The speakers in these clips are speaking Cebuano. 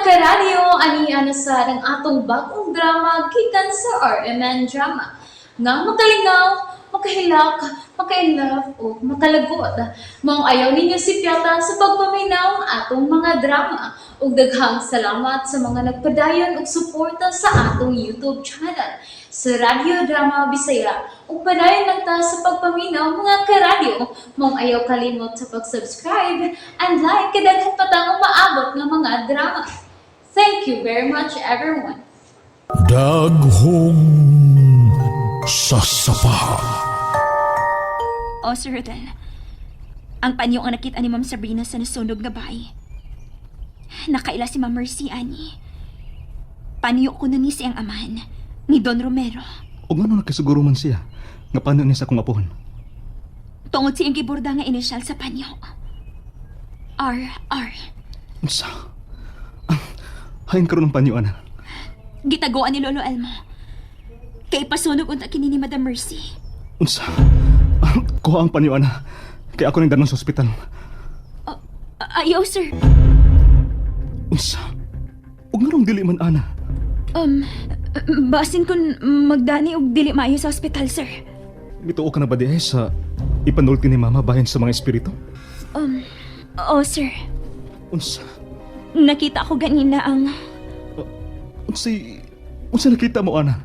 Karadyo, ani na sa ang atong bagong drama gikan sa RMN Drama. Nga makalingaw, makahilak, maka-inlove o makalagot. Maong ayaw ninyo sipyata sa pagpaminaw ang atong mga drama. Ug daghang salamat sa mga nagpadayon og suporta sa atong YouTube channel sa Radyo Drama Bisaya. Ug padayon lang ta sa pagpaminaw, mga karadyo. Maong ayaw kalimot sa pag-subscribe and like kay daghan pa tang umaabot nga mga drama. Thank you very much, everyone. Daghong sasapa. O, Sir Rodel. Ang panyo ang nakita ni Ma'am Sabrina sa nasunog nga bahay. Nakaila si Ma'am Mercy, ani. Panyo ko na ni siyang amahan ni Don Romero. O ngano nakasiguro man siya nga paano niya sa akong apuhan? Tungod siyang giborda nga inisyal sa panyo. R.R. Unsa? Hain karon ang panyo, ana. Gitagoan ni Lolo Elmo. Kay pasunog unta kini ni Madam Mercy. Unsa? Kuha ang panyo, ana. Kay ako nang dalon sa ospital. Ayaw, sir. Unsa? Ug nganong dili man, ana? Basin kun magdani og dili maayo sa ospital, sir. Mituo ka na ba diay sa ipanulti ni Mama bahin sa mga espiritu? Oo, sir. Unsa? Nakita ko ganina ang Unsay unsa nakita mo, ana?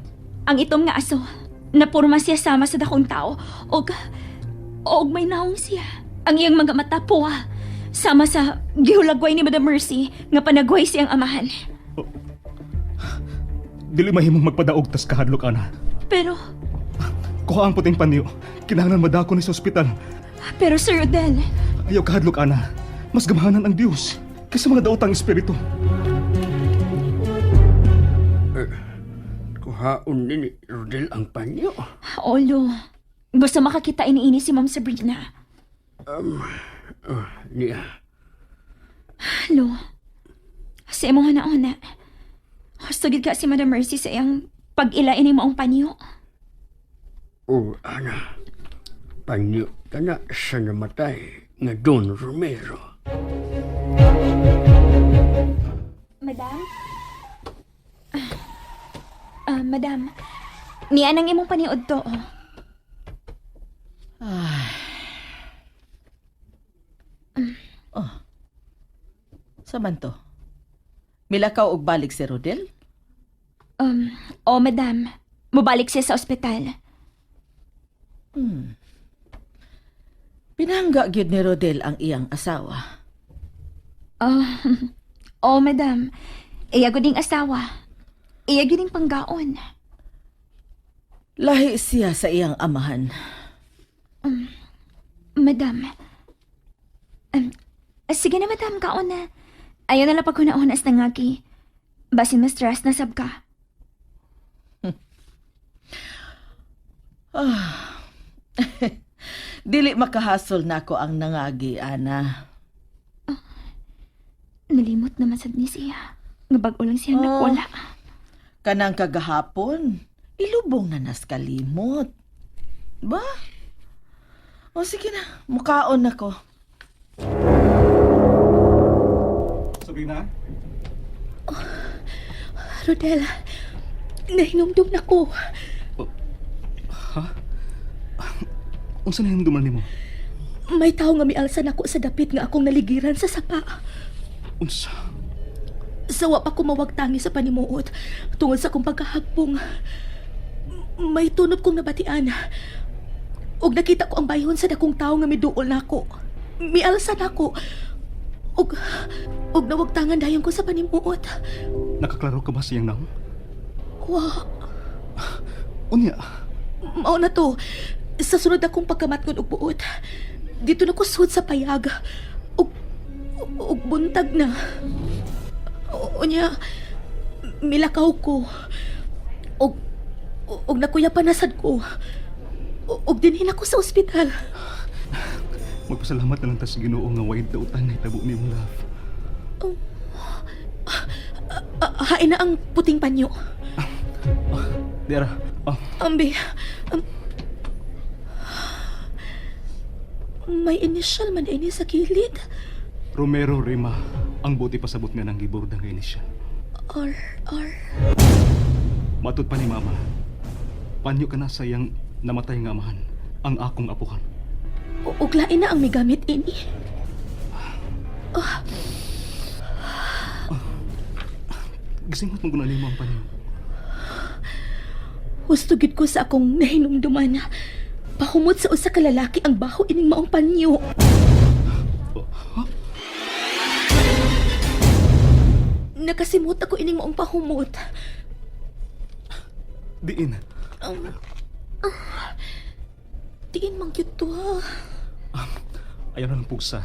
Ang itom nga aso. Napurma siya sama sa dakong tao og may naong siya. Ang iyang mga mata puwa sama sa gihulagway ni Madam Mercy nga panagway siyang amahan. Dili mahimong magpadaog tas kahadlok, ana. Pero Kuha ang puting panyo. Kinahanglan madako ni sa ospital. Pero Sir Rodel, Ayaw kahadlok, ana. Mas gamhanan ang Dios kaysa mga daotang espiritu. Kuhaon ni ni Rodel ang panyo. Olo, gusto makakita iniini si Ma'am Sabrina. Oh, niya. Lo, sa imong huna-huna, husto gid ka si Madam Mercy sa iyang pag-ila ini maong panyo? O, ana. Panyo ka na sa namatay nga Don Romero. Madam? Ah, madam. Niya nang imong paniod to, oh. Sa man to? Milakaw og balik si Rodel? Oh, madam. Mubalik siya sa ospital. Pinangga gyud ni Rodel ang iyang asawa. Oh, oh, madam. Iya gud ning asawa. Iya gud ning panggaon. Lahi siya sa iyang amahan. Madam. Sige na, madam. Kaon na. Ayaw na lang paghuna-hunas na ngagi. Basin ma-stress na sab ka. Dili makahasol nako ang nangagi, ana. Nalimot naman sad ni siya. Nga bag-o lang siya Oh. nakwala. Kanang kagahapon, ilubong na nas kalimot. Ba? O sige na, mukaon nako. Sabrina? Rodel, nahinumdum na ko. Unsa na hinumduman nimo? May tao nga mialsa nako sa dapit nga akong naligiran sa sapa. Unsa? Sawa pa ko mawagtangi sa panimuot tungod sa akong pagkahagpong. May tunob kong nabatian. Ug nakita ko ang bayhon sa dakong tao nga miduol nako. Mialsa nako. Ug nawagtangan dayon ko sa panimuot. Nakaklaro ka ba sa iyang naong? Wa, Unya, mao na to. Sa sunod akong pagkamatngon og buot. Dito na ko sud sa payag. Ug buntag na. Unya, milakaw ko. Ug nakuya pa nasad ko. Ug dinhin ako sa ospital. Magpasalamat na lang ta sa Ginoo nga way dautan na hitabo nimo, love. Hain na ang puting panyo. Diara. Oh, Ambi, may initial man ini sa kilid. Romero Rima. Ang buti pasabot nga ng giborda nga ini siya. R, R. Matud pa ni mama. Panyo ka na sa iyang namatay nga amahan, ang akong apuhan. Ug lain na ang migamit ini. Gisingot mo guna nimo ang panyo. Husto gyud ko sa akong nahinumduman. Pahumot sa usa ka lalaki ang baho ining maong panyo. Nakasimot ako ining maong pahumot. Diin. Diin man gyud to ha. Ayaw na lang pugsa.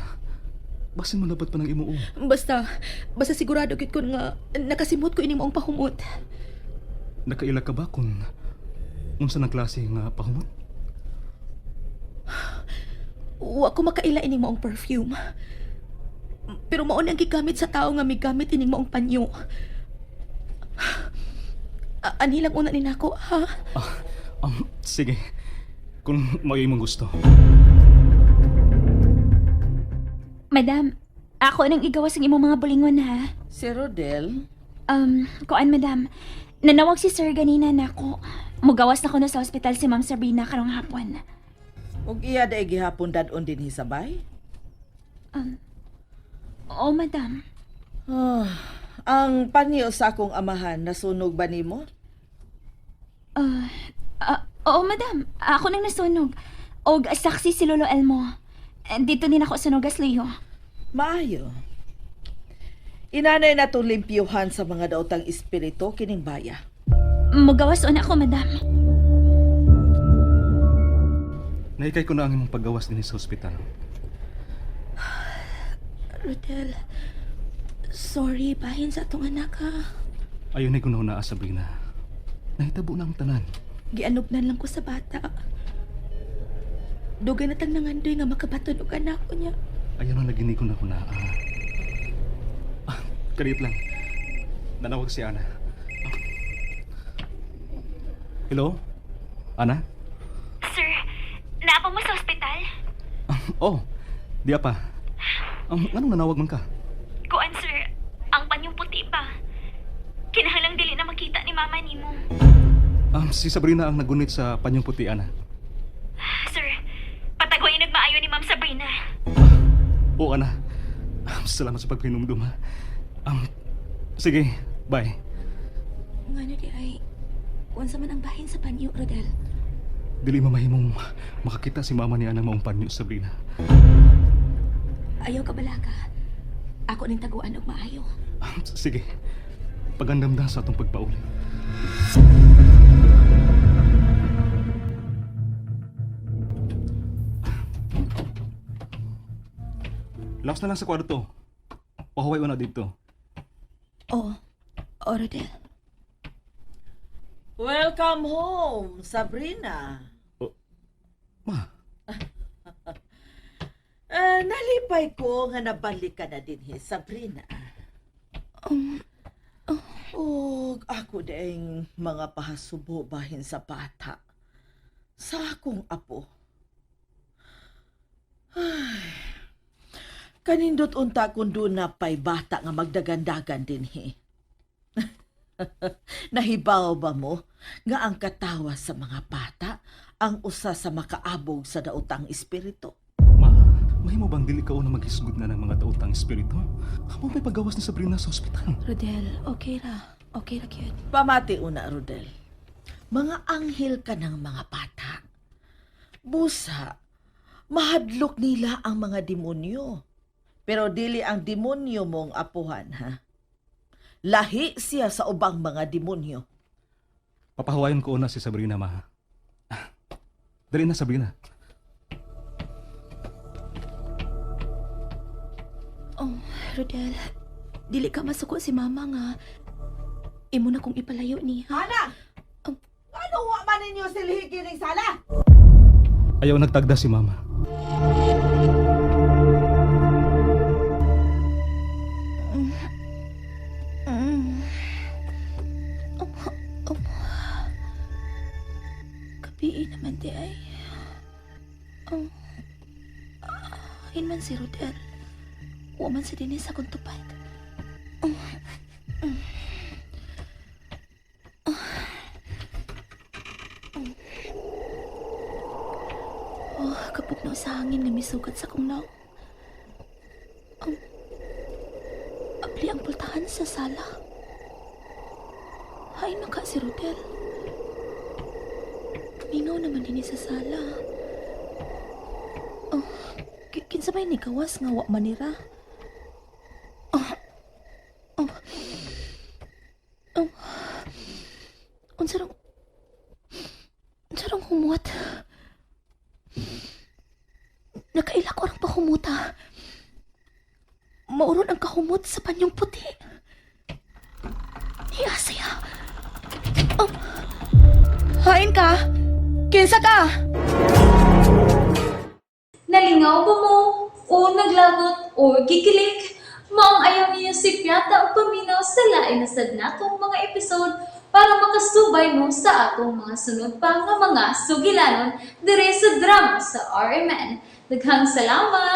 Basin mo dapat pa ng imuo. Basta, basta sigurado gyud ko nga nakasimot ko ining maong pahumot. Nakaila ka ba kung unsa ng klase nga pahumot? Wa ko makaila ining maong perfume. Pero mao na ang gigamit sa tao nga migamit ining maong panyo. Anhi lang una ni nako ha. Sige. Kung mao imong gusto. Madam, ako nang igawas ang imong mga bulingon ha. Si Rodel, Kuan madam. Nanawag si sir ganina nako. Mugawas na ko na sa ospital si Ma'am Sabrina karong hapon. ug iya daig gihapon dad-on dinhi sa bay? Oo, madam. Ah, ang panyo sa akong amahan nasunog ba nimo? Oo, madam. Ako nang nasunog. Og saksi si Lolo Elmo. Dito din ako sunogas, Leo. Maayo. Inanay na itong limpyuhan sa mga daotang espiritu kining baya. Mugawas una ako, madam. Nahikay ko na ang imong paggawas dinhi sa ospital. Rodel, sorry bahin sa atong anak ha. Ayaw na ko na Sabrina. Nahitabo na ang tanan. Gianugnan lang ko sa bata. Dugay na tang nangandoy nga makabaton og anak ko niya. Ayaw na lagi ni ko na hunaa. Ah, kalit lang. Nanawag si Ana. Hello? Ana? Sir, naapa mo sa ospital? Oh, di pa. Anong nanawag man ka? Kuan, sir. Ang panyong puti pa. Kinahanglang dili na makita ni mama nimo. Si Sabrina ang nagunit sa panyong puti, Ana. Sir, patagoy nagmaayo ni Ma'am Sabrina. Oo, Ana. Salamat sa pagpinumdum, ha. Sige, bye. Ngano di ay unsa man ang bahin sa panyo, Rodel? Dili mamahimong makakita si mama ni Ana maong panyo, Sabrina. Ayaw ka balaka. Ako ning taguan og maayo. Sige. Pagandamda sa atong pagpauli. Laos na lang sa kwarto. Pahuway na dito. Oh, oh Rodel. Welcome home, Sabrina. Ma, Eh, nalipay ko nga nabalik ka na dinhi, Sabrina. Ug ako ding mga pahasubo bahin sa bata. Sa akong apo. Ay, kanindot unta kun na pay bata nga magdagandagan dinhi. Nahibaw ba mo nga ang katawa sa mga bata ang usa sa makaabog sa daotang espiritu? Ma, mahimo bang dili ka una maghisgod na ng mga tautang espiritu? Amo may paggawas ni Sabrina sa ospital. Rodel, okay ra. Okay ra gyud. Pamati una, Rodel. Mga anghel ka ng mga bata. Busa, mahadlok nila ang mga demonyo. Pero dili ang demonyo mong apuhan, ha? Lahi siya sa ubang mga demonyo. Papahuwayon ko una si Sabrina, ma. Dali na, Sabrina. Oh, Rodel, dili ka masuko si mama nga imo na kong ipalayo niya. Ana! Ano wa man ninyo silhigi ning sala? Ayaw nagtagda si mama. Kabii naman di ay. Oh, man si Rodel. Wa man si Denise akong tupad. sa hangin nga misugat sa kong naong. Abli ang pultahan sa sala. Hay maka si Rodel. Mingaw naman din sa sala. Oh, kinsa may nigawas nga wa manira? Oh, oh, oh. Unsa rong humot? Nakaila ko ang pahumuta. Mauron ang kahumot sa panyong puti. Iya siya. Oh. Hain ka? Kinsa ka? Nalingaw ba mo? O naglagot o gikilig? Maong ayaw niyo si Piata o paminaw sa lain na sad natong mga episode para makasubay mo sa atong mga sunod pa nga mga sugilanon dire sa drama sa RMN. Daghang salamat!